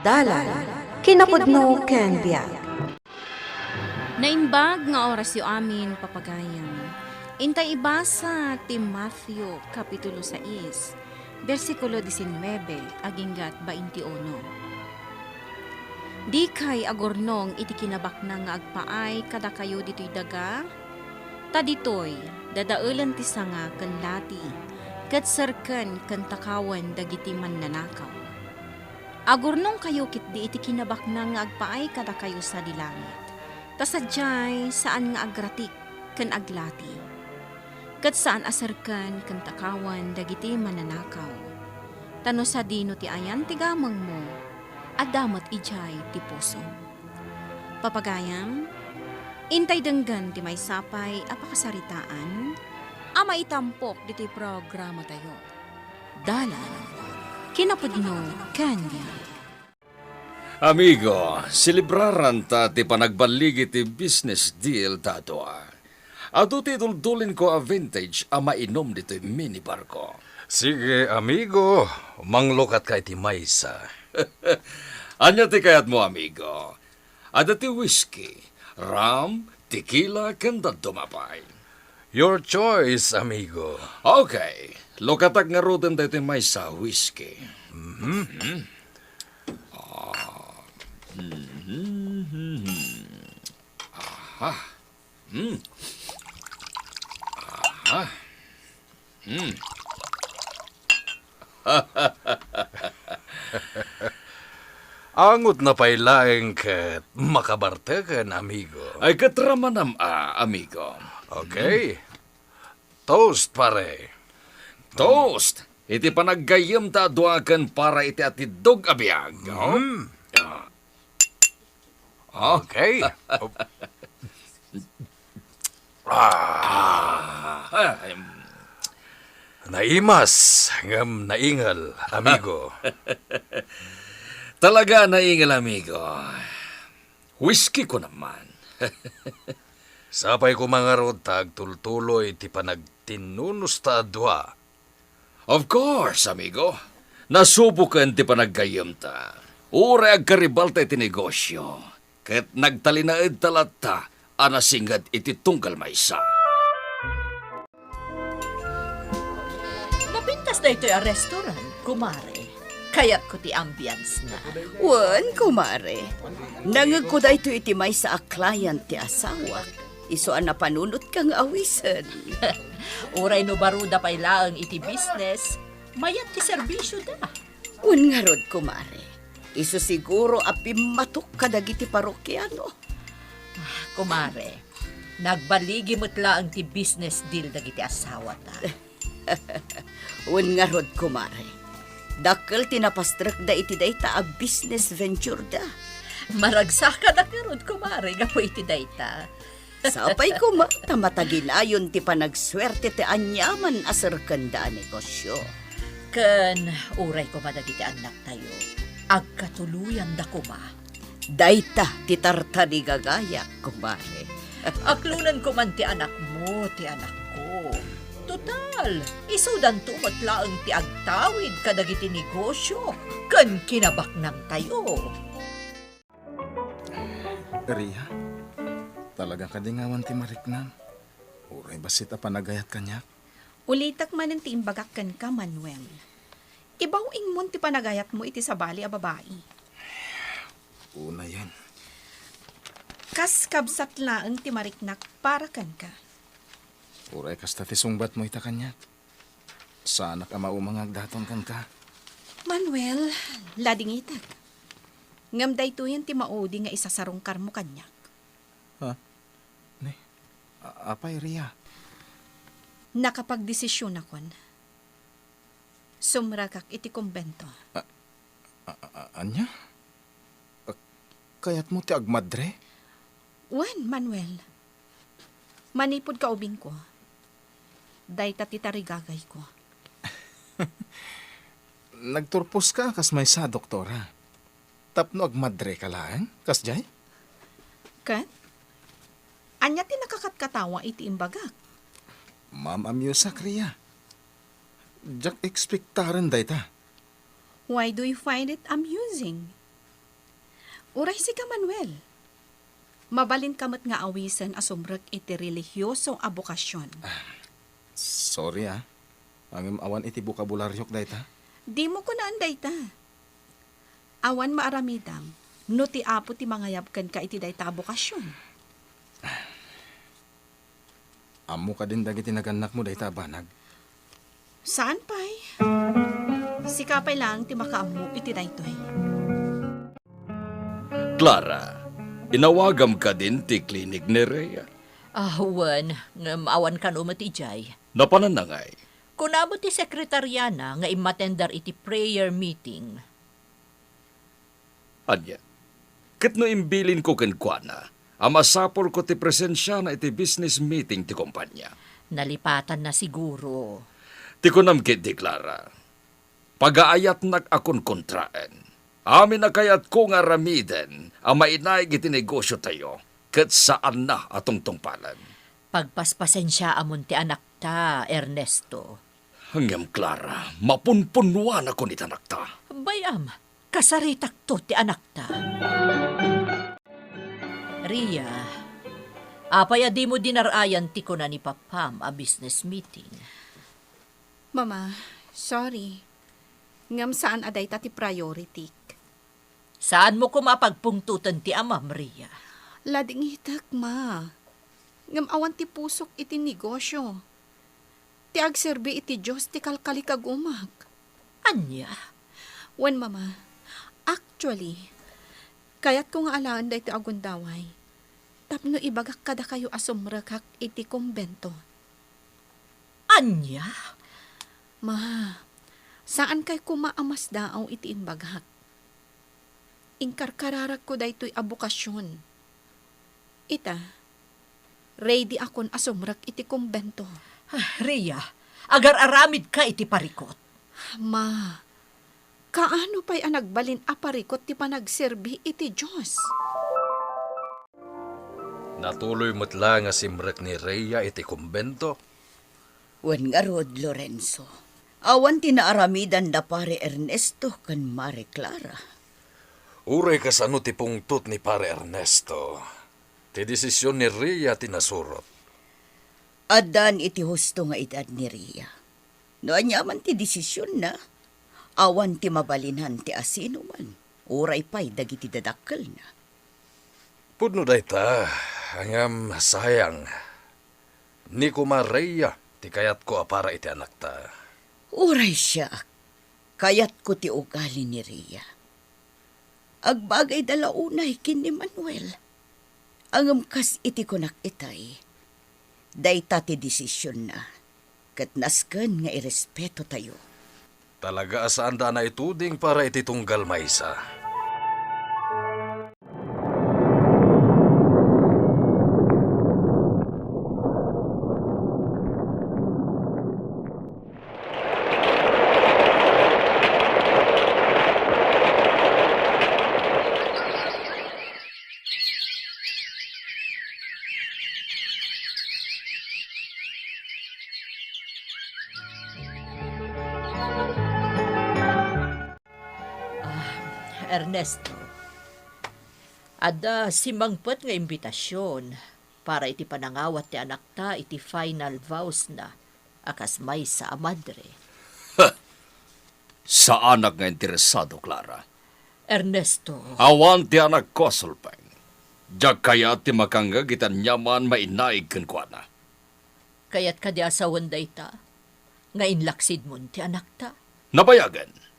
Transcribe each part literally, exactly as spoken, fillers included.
Dalan, kinapudno ken biag. Naimbag nga orasyo amin, papagayam. Intay ibasa ti Matthew, Kapitulo sais, bersikulo disinnuebe aginggat baintiuno. Dikay agurnong iti kinabaknang nga agpaay kadakayo ditoy daga, ta ditoy dadaelen ti sanga ken lati, ket serken ken takawen dagiti mannanakaw. Agurnongkayo ketdi iti kinabaknang nga agpaay kadakayo sadi langit, ta sadiay saan nga agratik ken aglati, ket saan a serken ken takawen dagiti mannanakaw. Ta no sadino ti ayan ti gamengmo, adda met idiay ti pusom. Papagayam, intay denggen ti maysa pay a pakasaritaan a maitampok ditoy programatayo. Dalan, kinapudno ken biag. Amigo, selebraranta ti panagballigi ti business deal ta dua. Adu ti duldulinko a vintage a mainom ditoy minibarko. Sige, amigo, manglukatka iti maysa. Ania ti kayatmo, amigo? Adda ti whisky, rum, tequila, ken dadduma pay. Your choice, amigo. Okay. Lukatak ngaruden daytoy maysa a whisky. Mhm. Ah. Mhm. Aha. Hmm. Aha. Hmm. Angotna pay laeng ket makabarteken, amigo. Ay, ket ramanam a, amigo. Okay. Toast, pare. Toast iti panaggayyemta a dua ken para iti atiddog a biag. Mm. Ah. Okay. Ah. Ah, em. Naimas ngem naingel, amigo. Talaga naingel, amigo. Whisky ko naman. Sapay koma ngarud ta agtultuloy ti panagtinnunosta a dua. Of course, amigo. Nasuboken ti panaggayyemta. Uray agkaribalta iti negosyo, ket nagtalinaedta latta a nasinged iti tunggal maysa. Napintas daytoy a restaurant, kumare. Kayatko ti ambience na. Wen, kumare. Nangegko daytoy iti maysa a client ti asawak. Isu a napanunotka nga awisen. Uray no baruda pay laeng iti business, mayat ti serbisioda. Wen ngarud, kumare. Isu siguro a pimmatok kadagiti parokiano. Ah, kumare, nagballigi met laeng ti business deal dagiti asawata. Wen ngarud, kumare. Dakkel ti napastrekda iti dayta a business venture da. Maragsakanak ngarud, kumare, gapu iti dayta. Sapay koma ta mataginayon ti panagsuerte ti aniaman a serkenda a negosyo. Ken uray koma dagiti annaktayo, agkatuluyanda koma. Dayta ti tartarigagayak, kumare. Aklonen koman ti anakmo, ti anakko. Total, isudanto met laeng ti agtawid kadagiti negosyo ken kinabaknangtayo. Ria, talaga kadi nga awan ti mariknam? Uray bassit a panagayat kaniak? Ulitek manen ti imbagak kenka, Manuel. Ibaw-ingmon ti panagayatmo iti sabali a babai. Unayen. Kas kabsat laeng ti mariknak para kenka. Uray kasta ti sungbatmo ita kaniak. Saanak a mauma nga agdaton kenka. Manuel, ladingitek. Ngem daytoyen ti maudi nga isasarungkarmo kaniak. Ha? Ni, a-, apay, Ria? Nakapagdesisionakon. Sumrekak iti kumbento. A-, a-, a-, ania? A-, kayatmo ti agmadre? Wen, Manuel. Manipud kaubingko, dayta ti tarigagayko. Nagturposka kas maysa a doktora. Tapno agmadreka laeng, kasdiay? Ket? Ania ti nakakatkatawa iti imbagak? Maam-amusak, Ria. Diak ekspektaren dayta. Why do you find it amusing? Uray sika, Manuel. Mabalinka met nga awisen a sumrek iti relihioso a bokasion. Sorry, ah. Ngem awan iti bokabulariok dayta. Dimo kunaan dayta. Awan maaramidam no ti Apo ti mangayab kenka iti dayta a bokasion. Ammo kadin dagiti nagannakmo dayta a banag? Saan pay? Sika pay laeng ti makaammo iti daytoy. Clara, inawagam kadin ti klinik ni Rhea? Ah, wen, ngem awan kano met idiay. Napananna ngay? Kunana ti sekretariana nga immatender iti prayer meeting. Ania? Ket no imbilinko kenkuana a masapulko ti presensiana iti business meeting ti kompania? Nalipatanna siguro. Ti kunam ketdi, Clara, pagaayatnak a konkontraen. Amin a kayatko nga aramiden a mainaig iti negosiotayo ket saanna a tungtungpalen. Pagpaspasensiaamon ti anakta, Ernesto. Ngem, Clara, mapunpunnuanakon iti anakta. Bay-am, kasaritakto ti anakta. Ria, apay a dimo dinar-ayan ti kuna ni Papam a business meeting? Mama, sorry. Ngem saan a dayta ti priority. Saanmo koma a pagpungtoten ti amam, Ria? Ladingitek, ma. Ngem awan ti pusok iti negosio. Ti agserbi iti Dios ti kalkalikagumak. Ania? Wen, mama. Actually, kayatko nga alaen daytoy a gundaway tapno ibagak kadakayo a sumrekak iti kumbento. Ania? Ma, saankay koma a masdaaw iti imbagak. Inkarkararagko daytoy a bokasion. Ita, ready akon a sumrek iti kumbento. Ah, Ria, agar-aramidka iti parikot. Ma, kaano pay a nagbalin a parikot ti panagserbi iti Dios? Natuloy met la nga simrek ni Rhea iti kumbento. Wen ngarud, Lorenzo, awan ti naaramidan da Pare Ernesto ken Mare Clara. Uray kasano ti pungtot ni Pare Ernesto, ti desisyon ni Rhea ti nasurot. Addan iti husto nga edad ni Rhea. No aniaman ti desisionna, awan ti mabalinan ti asinoman, uray pay dagiti dadakkelna. Pudno dayta, ngem sayang. Ni koma Rhea ti kayatko a para iti anakta. Uray siak, kayatko ti ugali ni Rhea. Agbagayda la unay ken ni Manuel. Ngem kas iti kunak itay, dayta ti desisionna, ket nasken nga irespetotayo. Talaga a saanda a naituding para iti tunggal maysa. Ah, Ernesto, adda simmangpet nga imbitasion para iti panangawat ti anakta iti final vows na a kas maysa a madre. Saanak nga interesado, Clara. Ernesto. Awan ti anakko a sulpeng. Diak kayat ti makangngeg iti aniaman mainaig kenkuana. Kayat kadi a sawen dayta nga inlaksidmon ti anakta? Nabayagen.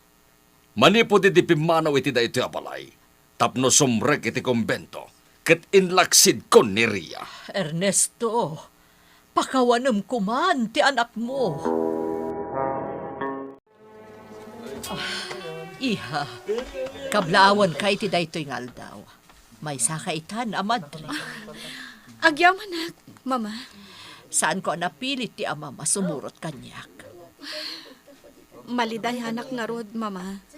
Manipud idi pimmanaw iti daytoy a balay tapno sumrek iti kumbento ket inlaksidkon ni Rhea. Ernesto, pakawanem koman ti anakmo. Ah, iha, kablaawanka iti daytoy nga aldaw. Maysaka itan a madre. Agyamanak, Mama. Saanko a napilit ti amam a sumurot kaniak. Malidayanak ngarud, Mama.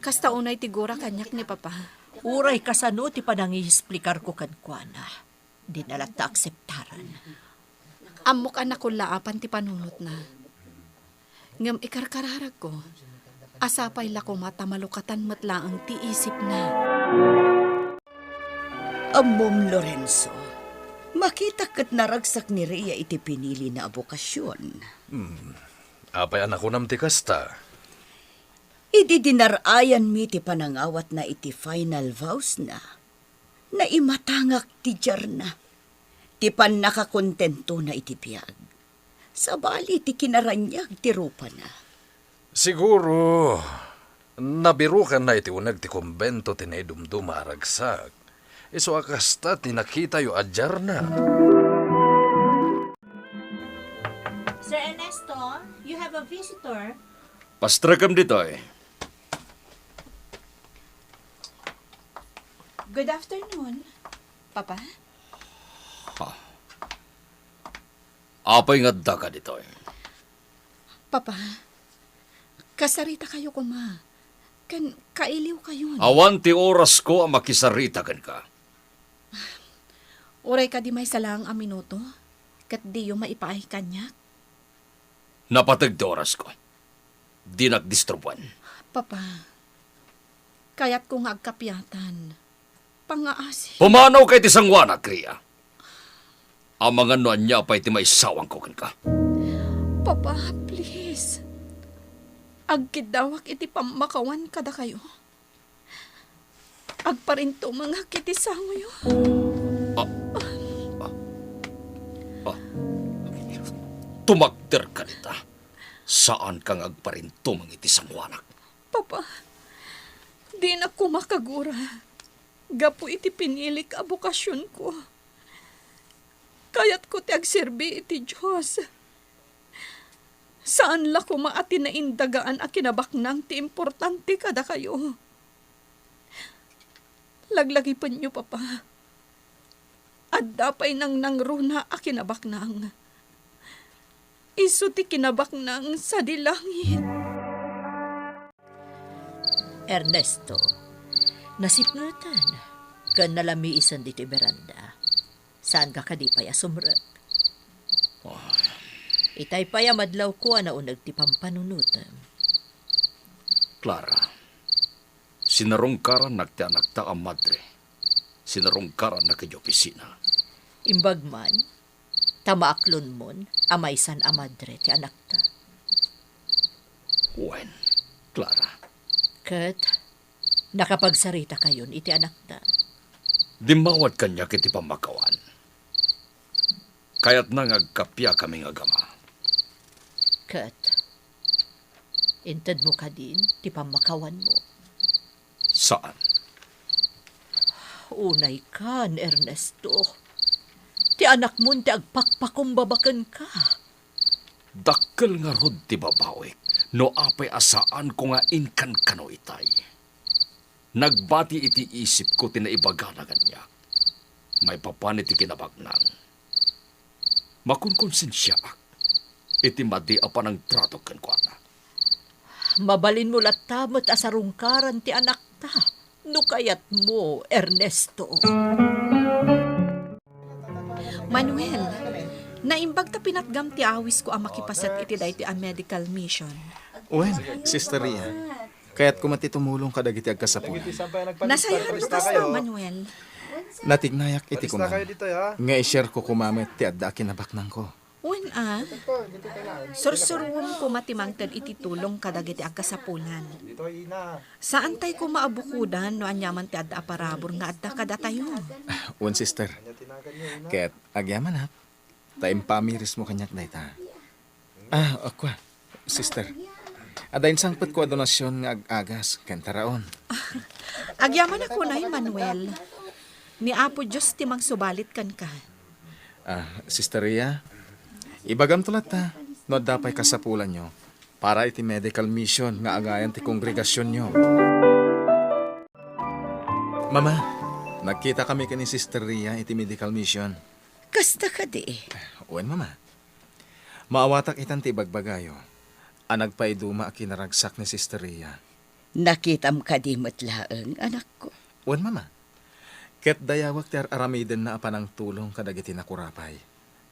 Kasta unay ti gura kaniak ni Papa. Uray kasano ti panangiexplikarko kenkuana, dina latta akseptaran. Ammok a nakullaapan ti panunotna. Ngem ikarkararagko a sapay la koma ta malukatan met laeng ti isipna. Ammom, Lorenzo, makitak ket naragsak ni Rhea iti pinilina a bokasion. Hmm. Apay a nakunam ti kasta? Idi dinar-ayanmi ti panangawatna iti final vows na, naimatangak ti diarna. Ti pannakakontentona iti biag, sabali ti kinaraniag ti rupana. Siguro, nabirukanna iti uneg ti kumbento ti naidumduma a ragsak. Isu a kasta ti nakitayo a diarna. Sir Ernesto, you have a visitor. Pastrekam ditoy. Good afternoon, Papa. Ha? Apay nga addaka ditoy? Papa, kasaritakayo koma. Ken kailiwkayon. Awan ti orasko a makisarita kenka. Uray kadi maysa laeng a minuto, ket diyo maipaay kaniak? Napateg ti orasko. Dinak disturbuan. Papa, kayatko nga agkapiatan. Pangaasi. Pumanaw ka iti sangoanak, Rhea. Amangan no ania pay ti maisawangko kenka. Papa, please. Agkiddawak iti pammakawan kadakayo. Agparintumengak iti sangoyo. Ah, ah, ah. Tumagder ka dita. Saan ka nga agparintumeng iti sangoanak. Papa, dinak koma kagura. Gapu iti pinilik a bokasionko. Kayatko ti agserbi iti Dios. Saan la koma a ti naindagaan a kinabaknang ti importante kadakayo. Laglagipenyo, Papa. Adda pay nangnangruna a kinabaknang. Isu ti kinabaknang sadi langit. Ernesto, nasipngeten ken nalamiisen ditoy beranda. Saanka kadi pay a sumrek? Ah. Itay pay a madlawko a nauneg ti pampanunotem. Clara, sinarungkarannak ti anakta a madre. Sinarungkarannak iti opisina. Imbag man, ta maaklonmon a maysan a madre ti anakta. Wen, Clara. Ket nakapagsaritakayon iti anakta. Dimmawat kaniak iti pammakawan. Kayatna nga agkappiakami nga agama. Ket intedmo kadin ti pammakawanmo? Saan. Unaykan, Ernesto. Ti anakmon ti agpakpakumbaba kenka. Dakkel ngarud ti babawik no apay a saanko nga inkankano itay. Nagbati iti isipko ti naibagana kaniak. Maipapan iti kinabaknang, makonkonsensiaak iti madi a panangtratok kenkuana. Mabalinmo latta met a sarungkaran ti anakta no kayatmo, Ernesto. Manuel, naimbag ta pinatgam ti awisko a makipaset iti daytoy a medical mission. Wen, Sister Ria, kayatko met ti tumulong kadagiti agkasapulan. Nasayaat no kasta, Manuel. Natignayak iti kunam nga i-share ko koma met ti adda a kinabaknangko. Wen a, sursuroem koma ti mangted iti tulong kadagiti agkasapulan. Saantay koma a bukodan no aniaman ti adda a parabur nga adda kadatayo. Wen, sister. Ket agyamanak, ta impamirismo kaniak dayta. Ah, kua, sister. Adda insangpetko a donasion nga ag-agas ken taraon. Agyamanak unay, Manuel. Ni Apo Dios ti mangsubalit kenka. Ah, Sister Ria, ibagamto latta no adda pay kasapulanyo para iti medical mission nga agayan ti kongregasionyo. Mama, nagkitakami ken ni Sister Ria iti medical mission. Kasta kadi? Wen, Mama. Maawatak itan ti ibagbagayo a nagpaiduma a kinaragsak ni Sister Ria. Nakitam kadi met laeng, anakko? Wen, Mama. Ket dayawek ti ar-aramidenna a panangtulong kadagiti nakurapay,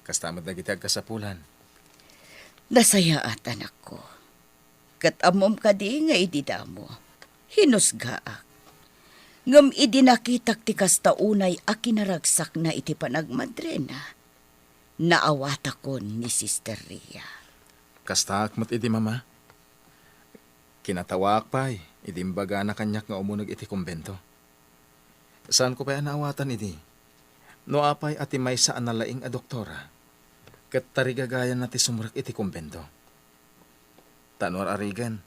kasta met dagiti agkasapulan. Nasayaat, anakko. Ket ammom kadi nga idi damo, hinusgaak. Ngem idi nakitak ti kasta unay a kinaragsakna iti panagmadrina, naawatakon ni Sister Ria. Kastaak met idi, Mama. Kinatawaak pay idi imbagana kaniak nga umuneg iti kumbento. Saanko pay a naawatan idi. No apay a ti maysa a nalaing a doktora, ket tarigagayanna ti sumrek iti kumbento. Ta no ar-arigen,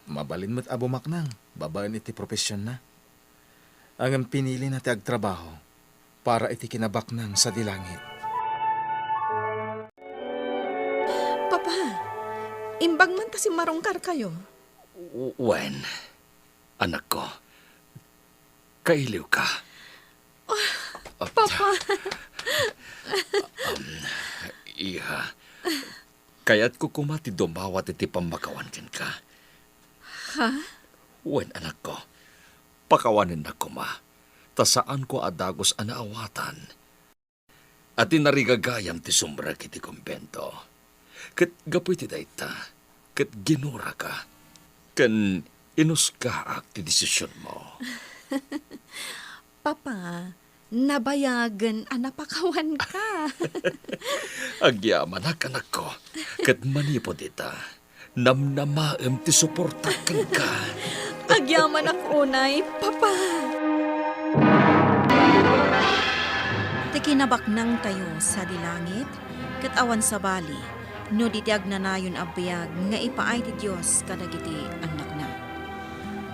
mabalin met a bumaknang babaen iti profesionna. Ngem pinilina ti agtrabaho para iti kinabaknang sadi langit. Papa, imbag man ta simmarungkarkayo. W-, wen, anakko, kailiwka. Ah, Papa. Um, iha, kayatko koma ti dumawat iti pammakawan kenka. Ha? Wen, anakko, pakawanennak koma, ta saanko a dagus a naawatan. A ti narigagayam ti sumrek iti kumbento. Ket gapu iti dayta, ket ginuraka, ken inuskaak ti desisionmo. Papa, nabayagen a napakawanka. Agyamanak, anakko, ket manipud ita, namnamaem ti suportak kenka. Agyamanak unay, Papa. Ti kinabaknangtayo sadi langit, ket awan sabali, no di ti agnanayon a biag nga ipaay ti Dios kadagiti annakna.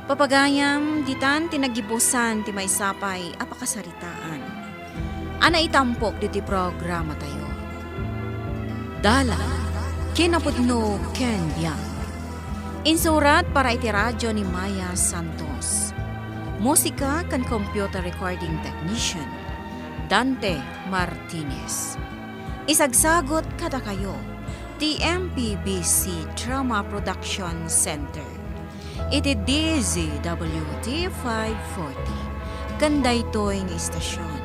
Papagayam, ditan ti nagibusan ti maysa pay a pakasaritaan a naitampok diti programatayo. Dalan, kinapudno ken biag. Insurat para iti radyo ni Maya Santos. Musika ken computer recording technician, Dante Martinez. Isagsagut kadakayo ti M P B C Drama Production Center iti D Z W T five forty. Ken daytoy nga istasyon,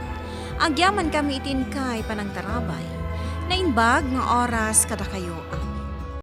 agyamankami iti inkay panangtarabay. Naimbag nga oras kadakayo a